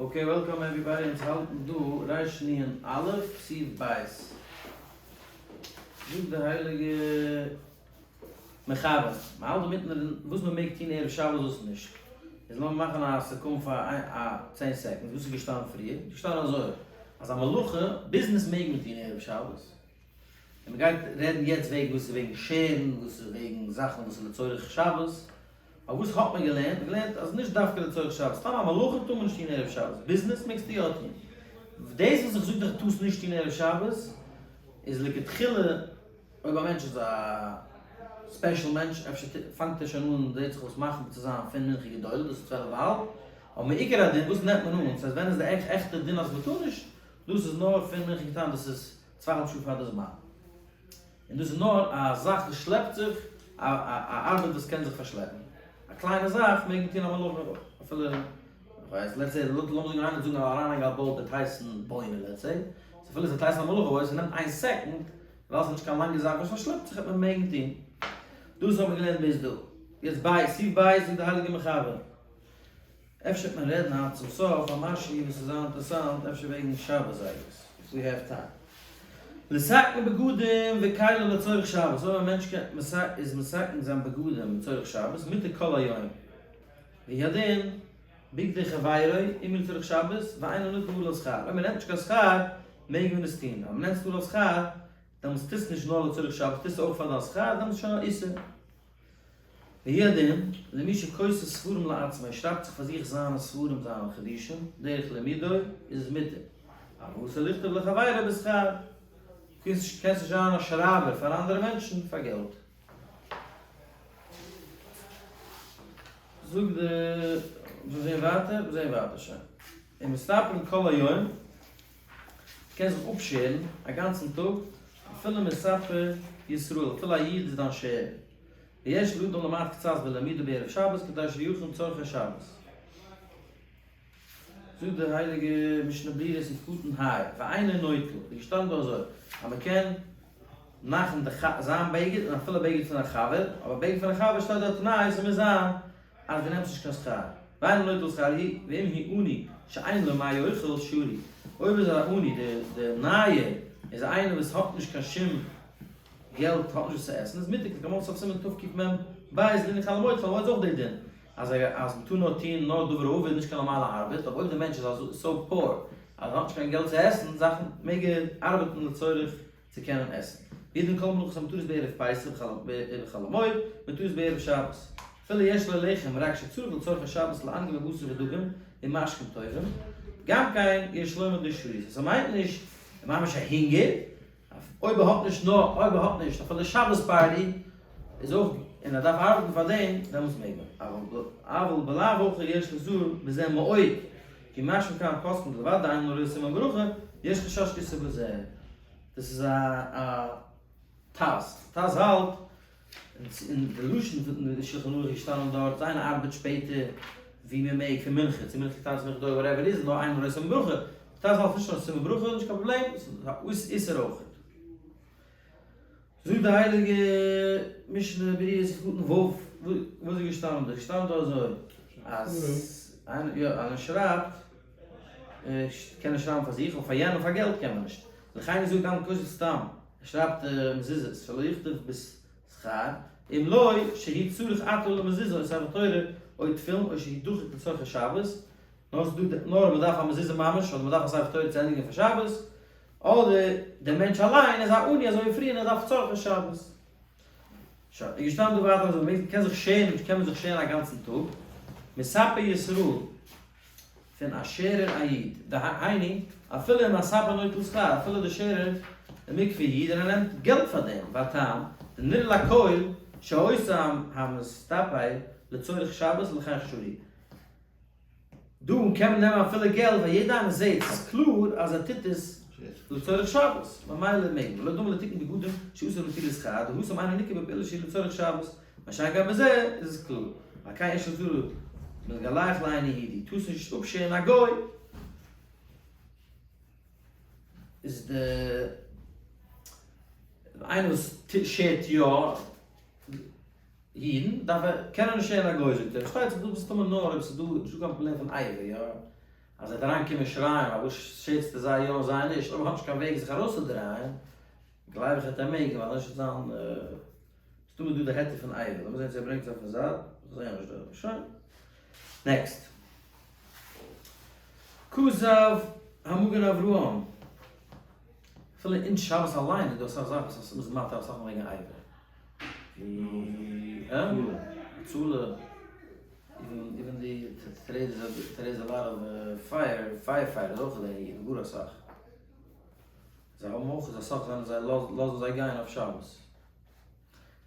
Okay welcome everybody אונז האלטן דא ריש נון א' סעיף ב'. זאגט די הייליגע מחבר, מען האלט אינמיטן וואס מען מעג טון ערב שבת וואס נישט. איז לאמיר מאכן א סיכום פאר א צען seconds וואס איז געשטאנען פריער. איז געשטאנען אזוי אז א מלאכה, ביזנעס מעג מען טון ערב שבת. און מען גייט רעדן יעצט וועגן וואס איז וועגן שערן, וואס איז וועגן זאכן וואס איז לצורך שבת. אבער וואס האט מען געלערנט? מען האט געלערנט אז נישט דווקא לצורך שבת, סתם א מלאכה טאר מען נישט טון ערב שבת, ביזנעס מעגסטו יא טון. דאס וואס איך זאג דיך טארסט נישט טון ערב שבת, איז לכתחילה אויב א מענטש איז א special מענטש, אפשר פאנגט ער שוין אן זעט זיך אויס מחמיר צו זיין פון מנחה גדולה, דאס איז צוועלף אהאלב, אבער מעיקר הדין וואס נעמט מען אן, ס'הייסט ווען איז די עכטע דין אז מ'טאר נישט, דאס איז נאר פון מנחה קטנה דאס איז צוויי אהאלב שעה פאר די זמן. און דאס איז נאר א זאך וואס שלעפט זיך, א ארבעט וואס קען זיך פארשלעפן. א קליינע זאך מעג מען טון א מלאכה אפילו, איך ווייס, let's say, לאמיר זאגן איינער וועט זאגן אז אריינלייגן א bolt וועט הייסן בונה, let's say, so אפילו עס וועט הייסן א מלאכה אבער עס נעמט איין second, ווייל עס איז נישט קיין לאנגע זאך וואס פארשלעפט זיך וועט מען מעגן טון. דאס האט מען געלערנט ביז דא. יעצט בית, סעיף בית זאגט די הייליגע מחבר. אפשר וועט מען רעדן היינט צום סוף א משהו וואס איז זייער אינטערעסאנט, אפשר וועגן שבת זייגערס, if we have time. לתקן בגדים וכלים לצורך שבת, אויב א מענטש קען איז מתקן זיין בגדים לצורך שבת, מותר כל היום. והוא הדין, בגדי חברו, אם לצורך שבת, ואינו נוטל עליו שכר. אויב מען נעמט נישט קיין שכר, מעג מען עס טון. אויב מען נעמט עליו שכר, דעמאלטס טוסטו נישט נאר לצורך שבת, טוסטו אויך פאר דיין שכר, דעמאלטס איז שוין א איסור. והוא הדין, למי שכותב ספרים לעצמו, ער שרייבט זיך פאר זיך זיינע ספרים זיינע חידושים, דרך לימודו, איז עס מותר. אבל אסור לכתוב לחבירו בשכר. קענסט נישט זיין א שרייבער פאר אנדערע מענטשן פאר געלט. זאגט די, מיר זעהן ווייטער, מיר זעהן ווייטער שוין. ומסתפרין כל היום, קען זיך אפשערן א גאנצן טאג, אפילו מספר ישראל, אפילו א איד איז דיין שער. ויש לאדם למעט קצת בלימודו בערב שבת כדי שיכין צרכי שבת. זאגט די הייליגע משנה ברורה סעיף קטן ה, ואינו נוטל, איז געשטאנען דא אזוי, אז מען קען מאכן די זיין בגד און אפילו בגד פון א חבר, אבער בגד פון א חבר שטייט דא א תנאי ס'מוז זיין אז דו נעמסט נישט קיין שכר, ואינו נוטל שכר הוא, ואם הוא עני שאין לו מה יאכל שרי, אויב איז ער א עני, די נייע איז איינער וואס האט נישט קיין שום געלט האט נישט וואס צו עסן, איז מותר כגמרא סוף סימן תקמ"ב לענין חול המועד, חול המועד איז אויך די דין אז אז מ'טאר נאר טון נאר דבר האבד נישט קיין נארמאלע ארבעט, אבער אויב די מענטש איז אזוי so poor אז ער האט נישט קיין געלט צו עסן זאכן מעג ער ארבעטן לצורך צו קענען עסן. והוא הדין כל מלאכות המותרות בערב פסח ובחול המועד, מותרות בערב שבת. אפילו יש לו לחם רק שצריך לצורכי שבת לענגב בבשר ודגים ומשקים טובים, גם כן יש לומר דשרי. ס'מיינט נישט ממש א הונגער, אויב ער האט נישט נאר אויב ער האט נישט אפילו שבת party איז אויך און ער דארף ארבעטן פאר דעם דעמאלטס מעג מען אבל בלאו הכי יש לזהר בזה מאוד כי משמע כאן פוסקים דלבד דאין לו סימן ברכה יש חשש איסור בזה דאס איז א טז טז האלט אין די לשון פון די שלחן ערוך איז געשטאנען דארט אז איינער ארבעט שפעטער ווי מען מעג פון מנחה צו מנחה קטנה צו מנחה גדולה whatever איז נאר איינער רואה סימן ברכה טז האלט נישט נאר סימן ברכה איז נישט קיין פראבלעם ס'איז א איסור אויך. זאגט די הייליגע משנה ברורה סעיף קטן ו' וואס איז געשטאנען דא? איז געשטאנען דא אזוי אז איינער יא איינער שרייבט קען ער שרייבן פאר זיך אבער פאר יענעם פאר געלט קען מען נישט לכן זאגט גם כותב סתם ער שרייבט מזוזות שלא יכתוב בשכר, אם לא שהוא צריך עתה למזוזה או ספר תורה או תפילין או שהוא דחוק לצרכי שבת, נאר ס'איז דא נאר מ'דארף א מזוזה ממש אדער מ'דארף א ספר תורה צו ענדיגן פאר שבת, אדער דער מענטש אליין איז א עני אזוי ווי פריער און ער דארף צרכי שבת. שוין, איז געשטאנען דא ווייטער אז מ'קען זיך שערן, קען מען זיך שערן א גאנצן טאג, מספר ישראל. פון א שערער א איד, דהיינו, אפילו אם הספר נוטל שכר, אפילו די שערער די מקווה איד און ער נעמט געלט פאר דעם, והטעם, דנראה לכל שעושה המסתפר לצורך שבת לכך שרי. דא קען מען נעמען אפילו געלט ווייל יעדע איינער זעט ס'איז קלאר אז ער טוט עס לצורך שבת, ממילא מעג מען, ולא דומה לתיקון בגדים שאסור נטילת שכר, דהתם אינו ניכר בפעולה שהיא לצורך שבת. מה שאין כן בזה איז עס קלאר. ועל כן יש ליזהר מלגלח לאינו יהודי, טארסט נישט אפשערן א גוי, איז די איינער וואס שערט יא אידן דארף ער קען ער נישט שערן א גוי זאגט ער, פארשטייט זיך דא מסתמא נאר אויב ס'איז דא נישטא קיין פראבלעם פון אבר יא. אז ער וועט אריין קומען שרייען פארוואס שערסטו זיי יא און זיי נישט, אויב ער האט נישט קיין וועג זיך ארויסצודרייען, גלייב איך וועט ער מעגן, ווייל נישט וועט זיין, מסתמא דא די היתר פון אייוועלט, לאמיר זען צו ער ברענגט עס אויפן זייט, איך זעה נישט דא, שוין, next. כתב המגן אברהם, אפילו אין שבת אליין איז דא אסאך זאכן וואס מ'איז מתיר אסאך מאל וועגן אבר, ווי הצלה, even די טערעזע לאט אוו fire fighters אויך איז גאר אסאך, זיי האבן אויך אסאך זענען זיי לאזן זיי גיין אויף שבת,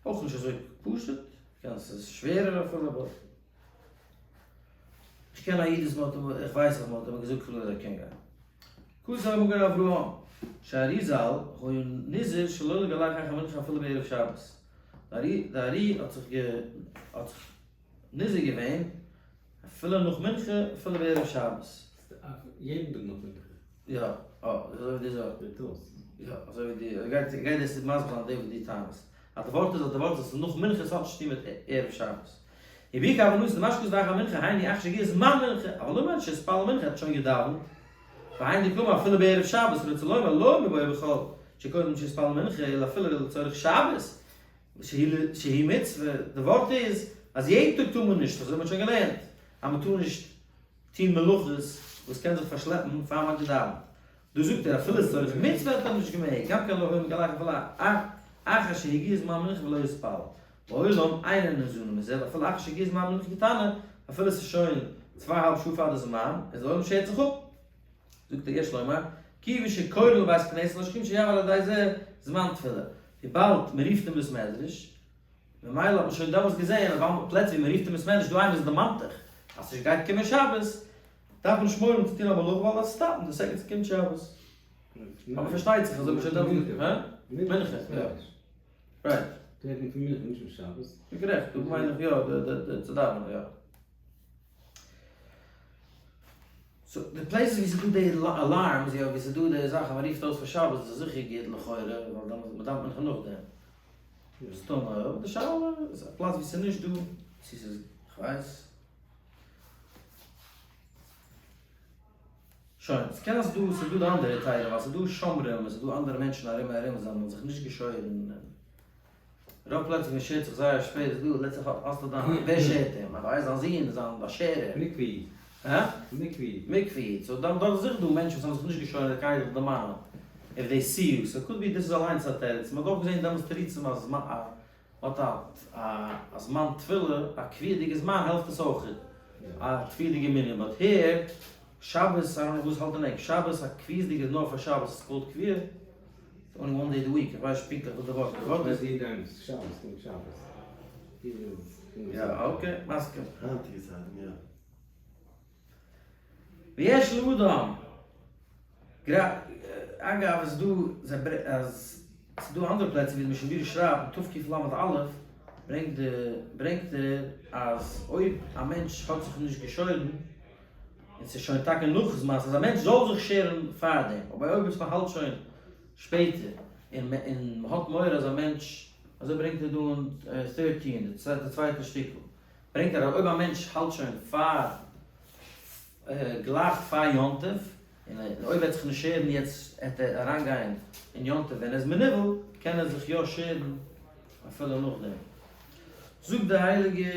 אויך נישט אזוי פשוט, קען ס'איז שווערער אפילו אבער. איך קען א איד וואס מ'האט אים, איך ווייס אז מ'האט אים געזאגט קלאר אז ער קען גיין. כתב המגן אברהם, שהאריזל היה נזהר שלא לגלח אחר מנחה אפילו בערב שבת. די ארי האט זיך האט זיך נזהר געווען אפילו נאך מנחה אפילו בערב שבת. יעדן טאג נאך מנחה. יא, אה, אזוי ווי דו זאגסט. זעט אויס. יא, אזוי ווי דו, ער גייט, ער גייט דאס מסביר זיין די וואס דו טענה'סט. אז די ווארט איז אז די ווארט איז אז ס'איז נאך מנחה ס'האט נישט צו טון מיט ערב שבת. וביאור כוונתו דמה שכתוב אחר מנחה היינו אחר שהגיע זמן מנחה, אבל לא מיינט שהתפלל מנחה האט שוין געדאווענט, והיינו דקאמר אפילו בערב שבת רוצה לומר לא מיבעיא בכל שקודם שהתפלל מנחה אלא אפילו לצורך שבת שהיא מצוה, די ווארט איז אז יעדן טאג טאר מען נישט, אזוי האט מען שוין געלערנט אז מען טאר נישט טון מלאכות וואס קען זיך פארשלעפן פאר מען האט געדאווענט, דא זאגט ער אפילו לצורך מצוה האט ער נישט געמעגט, גם כן לא היה מגלח אפילו אחר שהגיע זמן מנחה ולא התפלל, בעולם אינו ניזון מזה, ואפילו אחר שהגיע זמן מנחה קטנה, אפילו ס'איז שוין צוויי האלב שעה פאר די זמן, איז די עולם שערט זיך אפ. זאגט ער יש לומר, כיוון שקורין לבית כנסת לא שכן שיעבור על ידי זה זמן תפילה, וויבאלד מ'רופט אין בית מדרש, ממילא האט מען שוין דעמאלטס געזען אז ווייל פלעצער ווי מ'רופט אין בית מדרש דא איינער וואס דערמאנט דיך אז ס'גייט קומען שבת, דארף מען נישט מורא האבן צו טון א מלאכה ווייל עס stop ן די second ס'קומט שבת. אבער פארשטייט זיך אז אויב מ'שוין דעמאלטס, הא? מנחה, יא. right. רעדט מען פון מנחה נישט פון שבת. ביסט גערעכט, דא מיין איך יא די צו דאווענען יא. so די places ווי ס'איז דא די alarms יא ווי ס'איז דא די זאך אז מ'רופט אויס פאר שבת איז עס זיכער גוט לכאורה ווייל דעמאלטס מ'דאווענט מנחה נאכדעם. מסתמא אבער די שאלה איז א פלאץ ווי ס'איז נישט דא צו ס'איז כ'ווייס. שוין, ס'קען אז ס'דא ס'דא די אנדערע היתרים ווייל ס'דא שומרים און ס'דא אנדערע מענטשן ארום און ארום וואס האבן זיך נישט געשוירן און רוב פלעצער ווי מ'שערט זיך זייער שפעט איז דא לעצטע האסטו דיין ווער שערט אים? איך ווייס זיין זון זיין באשערער. מקווה איד. הא? מקווה איד. מקווה איד. so דאן דארט איז זיכער דא מענטשן וואס האבן זיך נישט געשוירן זיי קענען זיך דערמאנען if they see you so could be דאס איז אליינס א תירוץ מ'האט אויך געזען דעמאלטס תירוצים אז האט א זמן תפילה, א קביעות'דיגע זמן העלפט עס אויך, א קביעות'דיגע מנין, but here, שבת, I don't know וואס האלט אין ענק, שבת א קביעות'דיגע איז נאר פאר שבת, איז called קביעה? It's only one day the week, איך ווייס נישט פונקטליך וואס די ווארט, די ווארט איז. שבת קומט שבת. יא okay, מסכים. היינטיגע צייטן יא. ויש לאדם, אגב איז דא אז ס'איז דא אנדערע פלעצער ווי די משנה ברורה שרייבט אין תקל"א ברענגט די ברענגט ער אז אויב א מענטש האט זיך נישט געשוירן און ס'איז שוין טאקע נאך זמן ס'איז א מענטש זאל זיך שערן פארדעם אבער אויב עס מ'האלט שוין שפעטער און מ'האט מורא אז א מענטש אזוי ברענגט ער דא אין thirteen די צווייטע שטיקל ברענגט ער אז אויב א מענטש האלט שוין פאר גלייך פאר יום טוב, און אויב ער וועט זיך נישט שערן יעצט העט ער אריין גיין אין יום טוב ווען ער איז מנוול, קען ער זיך יא שערן אפילו נאכדעם. זאגט די הייליגע,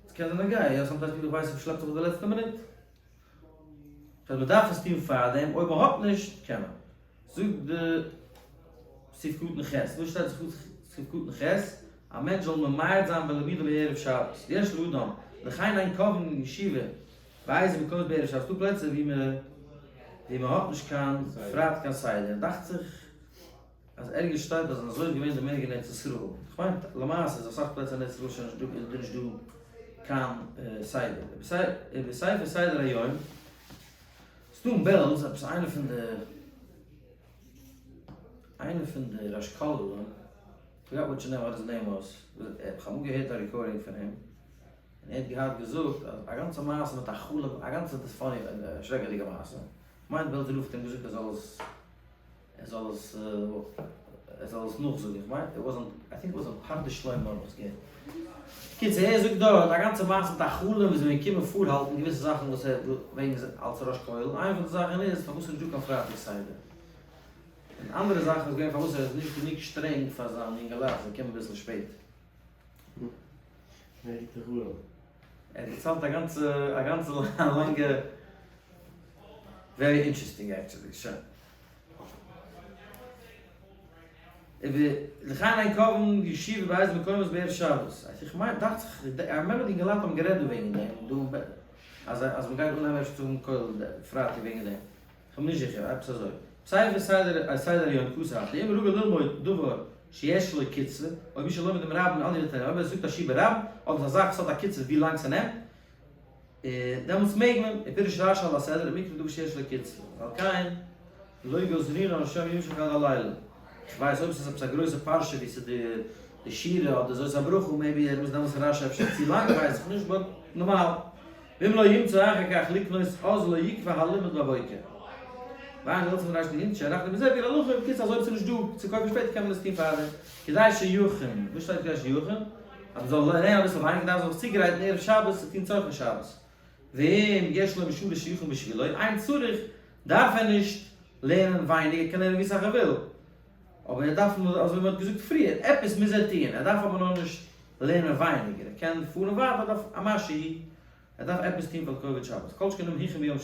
ס'קען זיין א גיי, יא sometimes people ווייסן מ'שלעפט זיך אויף די לעצטע מינוט. סאו מ'דארף עס טון פארדעם, אויב מ'האט נישט קען מען. זאגט די סעיף קטן ח', וואס שטייט סעיף קטן ח'? א מענטש זאל ממעט זיין בלמידה בערב שבת, יש לאדם, לכן אין קובעין ישיבה באיזה מקומות בערב שבת, ס'דא פלעצער ווי מען ווי מען האט נישט קיין פרט קיין סדר, דאכט זיך אז ערגעץ שטייט אז אזוי איז געווען די מנהג אין ארץ ישראל, כ'מיין למעשה איז אסאך פלעצער אין ארץ ישראל שוין נישט דא איז נישט דא קיין סדר, ובספר סדר היום, ס'דא אין בעלז עפעס איינער פון די איינער פון די ראש כוללים, forgot what your name what his name was, איך האב אמאל געהערט א recording פון אים, און ער האט געהאט געזאגט אז א גאנצע מעשה מיט א חלום, א גאנצע דאס funny שרעקעדיגע מעשה, כ'מיין בעלזער רב האט אים געזאגט ער זאל עס ער זאל עס. ער זאל עס נאכזאגן, איך מיין it was on, I think it was on פרדס שלמה האב איך עס געהערט. קיצור ער זאגט דארט א גאנצע מעשה מיט א חלום ווי זיי זענען געקומען פארהאלטן געוויסע זאכן וואס ער וועגן אלס ראש כולל, איינע פון די זאכן איז פארוואס איז נישט דא קיין פרייטאג סדר. און אנדערע זאכן איז געווען פארוואס ער איז נישט גענוג שטרענג פאר זיין יונגעלייט זיי קומען אביסל שפעט. א גוטע חלום. ער האט דערציילט א גאנצע א גאנצע לאנגע very interesting actually שוין. וכן אין קובעין ישיבה באיזה מקומות בערב שבת. איך מיין דאכט זיך I remember די אינגעלייט האבן גערעדט דא וועגן דעם דא אז אז מ'גייט אנהייבן אפשר צו האבן כולל פרייטאג וועגן דעם. כ'בין נישט זיכער, עפעס אזוי. ספר סדר א סדר היום כתב, דאם רגיל ללמוד דבר שיש לו קצבה, אויב מי שלומד עם רבים אל יתן, אויב ער זאגט א שיעור ברבים, אדער א זאך וואס האט א קצבה ווי לאנג ס'נעמט, דעמאלטס מעג מען, ופירש רשי על הסדר ומקרא דבר שיש לו קצבה, ועל כן לא גזרינן שמא ימשך עד הלילה. כ'ווייס אויב ס'איז עפעס א גרויסע פרשה ווי ס'איז די שירה אדער זאת הברכה, maybe ער מוז דעמאלטס רשי אפשר צו לאנג ווייס איך נישט, but נארמאל. ואם לא ימצא אחר כך לקנות אז לא יקבע הלימוד בבוקר. ואין נאלצים רייסן די הינט שערעכט מזה ווי הלכה בקיצור אז אויב ס'איז נישט דא צו קויפן שפעטער קען מען עס טון פארדעם כדי שיכין וואס שטייט כדי שיכין? אז מ'זאל לערנען אביסל ווייניגער דארף זיך צוגרייטן ערב שבת צו טון צרכי שבת ואם יש לו משרת שיכין בשבילו אין צריך דארף ער נישט לערנען ווייניג ער קען לערנען ווי סאך ער וויל אבער ער דארף אזוי ווי מ'האט געזאגט פריער עפעס מוז ער טון ער דארף אבער נאר נישט לערנען ווייניגער ער קען פארן ווייטער ער דארף א משהו ער דארף עפעס טון פאר כבוד שבת, כל שכן אם הכין ביום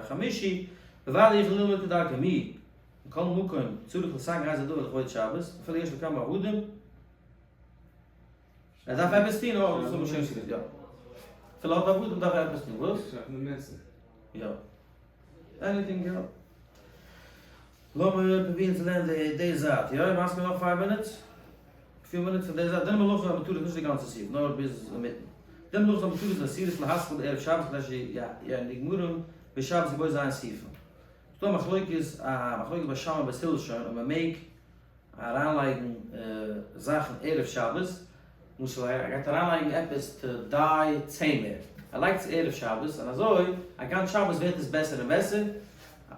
חמישי, בוודאי יכול ללמוד כדרכו מי, מכל מקום צריך לתקן איזה דבר לכבוד שבת, אפילו יש לו כמה עבדים, ער דארף עפעס טון, אוי דאס האב איך שוין געזאגט, יא. אפילו האט עבדים דארף ער עפעס טון, וואס? שאפן די מעסער. יא. Anything יא. לאמיר פרובירן צו לערנען די זייט, יא? איר מסכים נאך five minutes? פיר מינוט פון די זייט, דין מלאכה המותרת נישט די גאנצע סעיף נאר ביז אינמיטן, דין מלאכות המותרות ואסורות להתחיל בערב שבת כדי שיהיו נגמרים בשבת כבו ז' סעיפים. ס'דא א מחלוקת א מחלוקת בית שמאי ובית הלל שוין אויב מ'מעג אריינלייגן זאכן ערב שבת, למשל ער גייט אריינלייגן עפעס to dye צמר, ער לייגט עס ערב שבת און אזוי א גאנץ שבת ווערט עס בעסער און בעסער,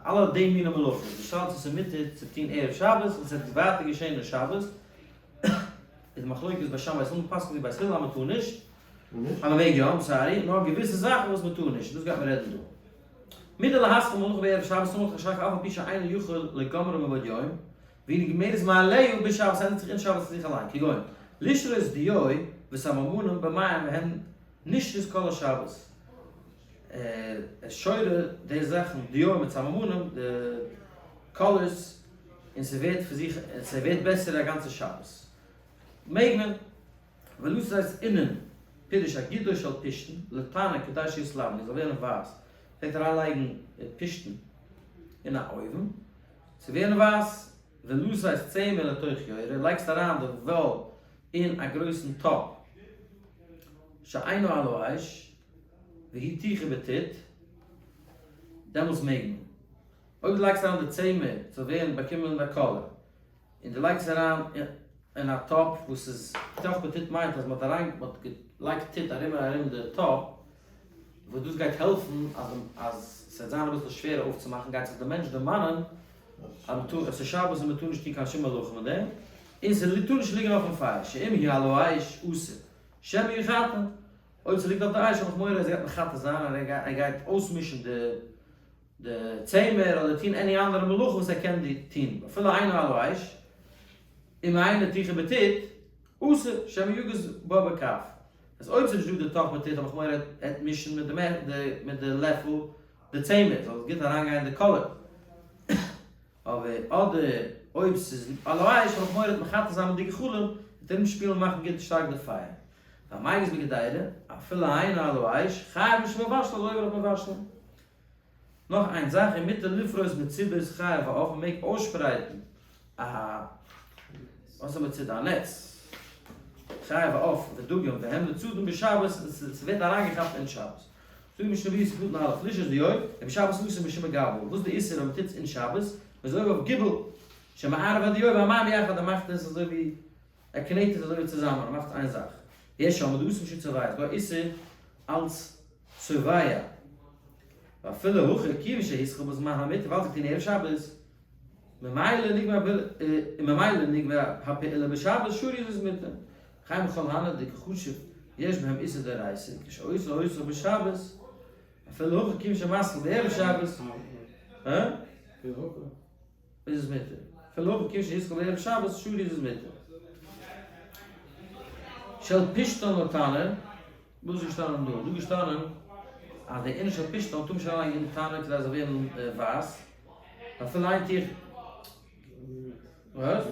אלע די מיני מלאכות, די שאלה צו ס'איז מותר צו טון ערב שבת און ס'וועט ווייטער געשען אין שבת, איז די מחלוקת בית שמאי בית הלל, מ'פסק'נט ווי בית הלל אז מ'טאר נישט, אז מ'מעג יא, I'm sorry, נאר געוויסע זאכן וואס מ'טאר נישט, דאס גייט מען רעדן דא. מותר להתחיל מלאכה בערב שבת סמוך לחשיכה אף על פי שאינו יכול לגומרה מבעוד יום, והיא נגמרת מאליה בשבת ס'ענדיגט זיך אין שבת פון זיך אליין, כגון לשרות דיו וסממנים במים והן נשרות כל השבת. ער שורה די זאכן דיו מיט סממנים די colors און ס'ווערט פון זיך און ס'ווערט בעסער א גאנצע שבת מעג מען ולתת אונין פירוש אגידו של פשתן לתנור כדי שיתלבן עס זאל ווערן ווייס פלעגט אריין לייגן פשתן אין א אויוון צו ווערן ווייס ולתת צמר לתוך יורה לייגסט אריין די וואל אין א גרויסן טאפ שאינו על האש והיא תוכה בטיט, דעמאלטס מעג מען. אויב דו לייגסט אריין די צמר צו ווערן באקומען א color, און דו לייגסט אריין אין א טאפ וואס איז תוך בטיט מיינט אז מען האט אריין מען האט געלייגט טיט ארום און ארום די טאפ, וואס דאס גייט העלפן אז אז ס'וועט זיין אביסל שווערער אויפצומאכן גייט זיך די מענטש דערמאנען אז מען טאר עס איז שבת און מען טאר נישט טון קיין שום מלאכה מיט דעם, און ס'טאר נישט ליגן אויפן פייער, שאם היא על האש אסור, שמא יחתה. אויב ס'ליגט אויף די אש האב איך מורא אז ער גייט מחתה זיין און ער גייט אויסמישן די די צמר אדער טון any אנדערע מלאכה וואס ער קען טון אפילו אינו על האש אם אינה תוכה בטיט אסור שמא יגיז בה בכף אז אויב ס'נישט דא די תוך בטיט האב איך מורא ער וועט מישן מיט די מיט די לעפל די צמר זאל עס גוט אריינגיין די color. אבער אדער אויב ס'איז על האש האב איך מורא ער וועט מחתה זיין מיט די גחלים וועט ער אומשפילן מאכן גוט שטארק די פייער. והמגיס בקדירה, אפילו אינו על האש, חייב משום מבשל אזוי ווי אויף מבשל. נאך איין זאך, ומותר לפרוס מציבות חיה ועוף, מ'מעג אויסשפרייטן א וואס איז מציבה? א נעץ, חיה ועוף ודגים והם נצודים בשבת, און ס'ווערט אריינגעכאפט אין שבת. זאגט די משנה ברורה סעיף קטן א', לשרות דיו, ובשבת אסור משום מגבל, וואס איז די איסור ווען מ'טוט עס אין שבת, מ'איז עובר אויף גיבול, שמערב הדיו והמים ביחד, ער מאכט עס אזוי ווי, ער קנעט עס אזוי ווי צוזאמען, ער מאכט עס איין זאך. יש אומרים דאסור משום צובע, איז דא א איסור אלס צובע, ואפילו הכי כיוון שהתחיל בזמן המותר, ווייל זיך טון ערב שבת. ממילא נגמר ממילא נגמר הפעולה בשבת שרי איז עס מותר. וכן בכל הני דקא חשיב יש בהם איסור דאורייתא כשעושה אותו בשבת אפילו הכי כיון שמתחיל בערב שבת. הא? איז עס מותר. אפילו הכי כיון שהתחיל בערב שבת שרי איז עס מותר. של פשתן לתנור, וואס איז געשטאנען דא? דא געשטאנען אז די ענין של פשתן טאר מען נישט אריינלייגן אין תנור כדי עס זאל ווערן ווייס, אפילו איין טיך. וואס?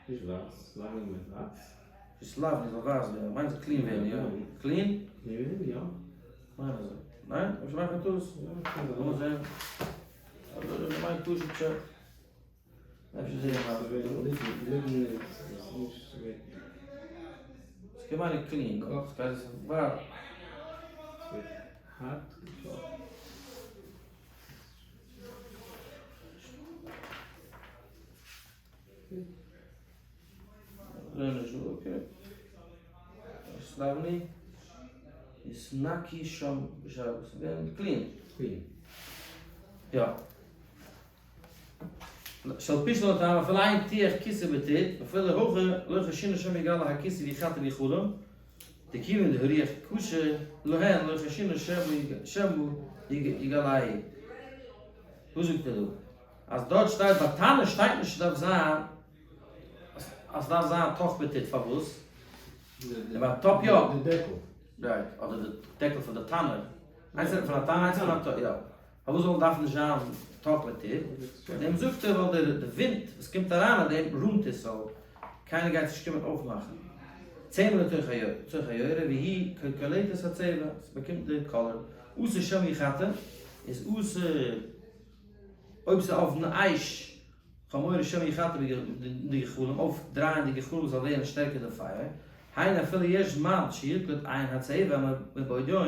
נישט ווייס, לאנג מיט ווייס. נישט לאוו נישט זאל ווייס ווערן, מיינט זאל clean ווערן, יא? Clean? יא. מיין אזוי. ניין? אפשר מאך איך א טעות? לאמיר זען. אדער איך מיין פשוט פשט. אפשר זעה איך א. ס'קען מיינען clean, ס'גייט עס וואר. הארט געקאכט. סלאוועני איז נקי שם בשבת, ווערן clean. Clean. יא. של פשתן לתנור אפילו אין טיח כיסוי בטיט, אפילו הכי לא חיישינן שמא יגלה הכיסוי ויחתה בגחלים, דכיון דהרוח קשה להן לא חיישינן שמא יגלהו. וואס זאגט ער דא? אז דארט שטייט ביי תנור שטייט נישט ס'דארף זיין אז ס'דארף זיין טח בטיט פארוואס? און ביי טאפ יא. די דעקל. Right, אדער די דעקל פון די תנור. איינס רעדט פון א תנור איינס פון א טאפ יא. פארוואס זאל דארף נישט זיין טח בטיט? דעם זאגט ער ווייל די ווינט וואס קומט אריין אין דעם רוימט עס סאו קיינער גייט נישט קומען אויפמאכן. צמר לתוך היורה והיא קולטת הצבע, ס'באקומט די קאלער. אסור שמא יחתה איז אסור. אויב ס'איז אויפן אש, כ'האב מורא שמא יחתה די גחלים, אויפדרייען די גחלים זאל ווערן שטערקער די פייער, היינו אפילו יש זמן שיקלוט עין הצבע מבעוד יום,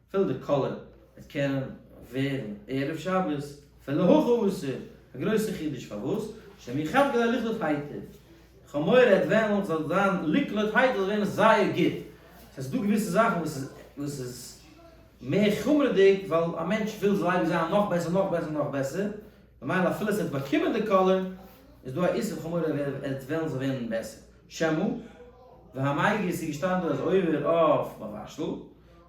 אפילו די קאלער וועט קענען ווערן ערב שבת, אפילו הכי אסור, א גרויסע חידוש פארוואס? שמא יחתה כדי לקלוט היטב, כ'האב מורא עט וועלן זאל זיין לקלוט היטב זאל ווערן זייער גוט, ס'איז דא געוויסע זאכן וואס איז מער חומרה'דיג ווייל א מענטש וויל זאל אייביג זיין נאך בעסער נאך בעסער נאך בעסער, ממילא אפילו עס וועט באקומען די קאלער איז דא א איסור חמור ער וועט וועלן זאל ווערן בעסער. שמא, והמגיס איז געשטאנען דא אז עובר אויף מבשל,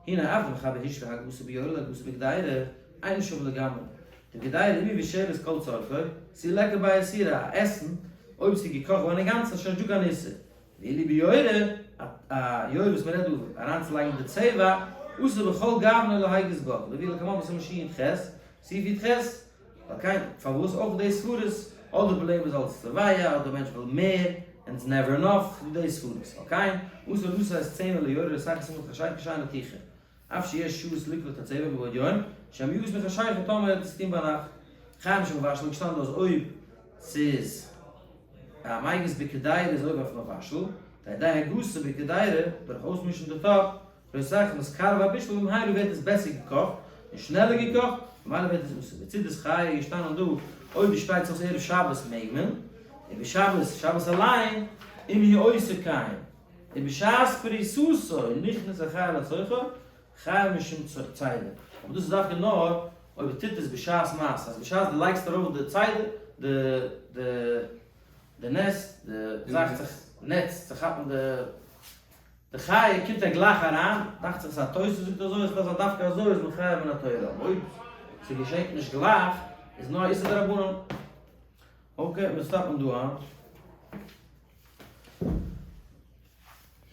הנה אף דמחבר השווה הגעתו ביורה להגעתו בקדירה, אינו שווה לגמרי. דבקדירה אם מבושלת כל צרכו, תו ליכא ביה איסורא, א עסן אויב ס'איז געקאכט געווארן אינגאנצן איז שוין נישטא קיין איסור. ואילו ביורה, א יורה וואס מ'רעדט דא אריינצולייגן די צבע, אסור בכל גוונא להגיס בה, כדלהלן לקמן בסימן שי"ח, סעיף י"ח, ועל כן, פארוואס אויך די סברות, אדער פראבלעם איז אלס צבע, אדער מענטש וויל מער, and it's never enough, ס'דא די סברות, ועל כן, אסור לתת צמר ליורה רותחת סמוך לחשיכה שאינה טיחה. אף שיש שהות לקלוט הצבע מבעוד יום, שמא יגוס מחשיכה טאמער ער האט עס געטון ביינאכט. חיים שמבשל איז געשטאנען דא אז אויב ס'איז א מגיס בקדירה איז עובר אויף מבשל, ועל ידי הגעתו בקדירה דורך אויסמישן די טאפ, רותחת נתקרב הבישול במהרה ווערט עס בעסער געקאכט און שנעלער געקאכט, ממילא ווערט עס אסור. מצודת חיה איז געשטאנען דא אויב דו שפרייטסט אויס ערב שבת מעג מען, און בשבת שבת אליין אם הוא עושה כן. ובשעת פריסתו נכנס החיה לתוכו, חייב משום צידה. אבער דאס איז דווקא נאר אויב ער טוט עס בשעת מעשה, אז בשעת דו לייגסט ארויף די צידה, די די די נעסט, די זאך צו נעץ צו כאפן די די חיה, קומט ער גלייך אריין, דאכט זיך ס'איז א תוס' זאגט אזוי, עס דארף זיין דווקא אזוי איז מען חייב מן התורה, אבער אויב ס'געשענט נישט גלייך, איז נאר איסור דרבנן. Okay, מיר stop ן דא היינט.